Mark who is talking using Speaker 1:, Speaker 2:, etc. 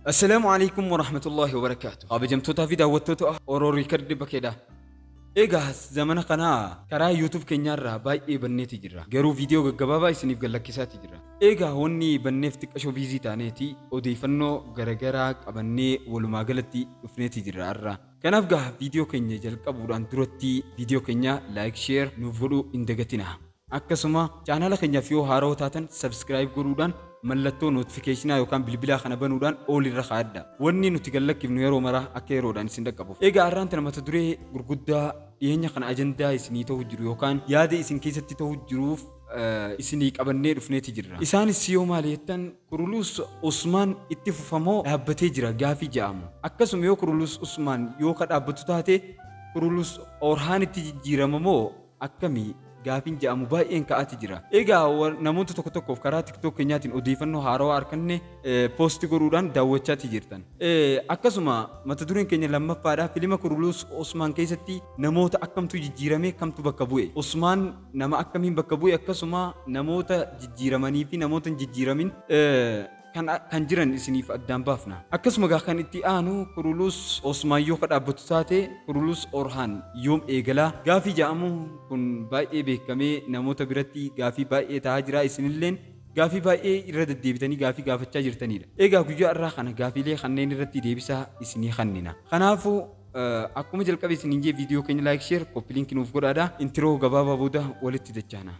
Speaker 1: Assalaamu alaikum warahmatullahi wabarakaatu. Kabajamtootaa fi daawwattoota Oro Record Bakeedha. Egaa zamana kana karaa YouTube keenyaarraa baay'ee banneeti jirra. Garuu viidiyoo gaggabaabaa isiniif gallakkisaati jirra. Egaa wanni banneef xiqqashoo busy taaneeti odeeffannoo garagaraa qabannee walumaa galatti dhufneeti jirra har'a. Kanaaf gaa viidiyoo keenya jalqabuudhaan duratti viidiyoo keenya like, share nuuf godhuu hin dagatina. Akkasuma chaanaala keenyaaf yoo haarawaa taatan subscribe godhuudhaan mallattoo notificationaa yookaan bilbilaa kana banuudhaan all irra kaa'adha. Wanni nuti gallakkifnu yeroo maraa akka yeroodhaan isin dhaqqabuuf. Egaa har'aan tana mata duree gurguddaa dhiyeenya kana ajandaa isinii ta'uu jiru yookaan yaada isin keessatti ta'uu jiruuf isinii qabannee dhufneeti jirra. Isaanis yoo maali jettan, Kurulus Usmaan itti fufamoo dhaabbatee jira gaafii ja'amu. Akkasuma yoo Kurulus Usmaan yoo ka dhaabbatu taate, Kurulus Orhaanitti jijjiirama moo akkami gaafiin ja'amu baay'een ka'aati jira. Egaa namoota tokko tokkoof karaa TikTok keenyaatiin odeeffannoo haarawaa arganne post godhuudhaan daawwachaati jirtan. Akkasuma mata dureen keenya lammaffaadha, filima Kurulus Usmaan keessatti namoota akkamtu jijjiirame, kamtu bakka bu'e? Usmaan nama akkamiin bakka bu'e? Akkasuma namoota jijjiiramanii fi namoota hin jijjiiramin kan jiran isiniif addaan baafna. Akkasuma gaa kan itti aanu, Kurulus Osmaan yoo ka dhaabbatu taate, Kurulus Orhaan yoom eegalaa gaafii ja'amu kun baay'ee beekamee namoota biratti gaafii baay'ee ta'aa jira, isinilleen gaafii baay'ee irra deddeebitanii gaafii gaafachaa jirtanidha. Egaa guyyaa irraa kana gaafiilee kanneen irratti deebisaa isinii kennina. Kanaafuu akkuma jalqabe isiniin jee, viidiyoo keenya like, share, copy link nuuf godhaadha. Intro gabaabaa booda walitti dachaana.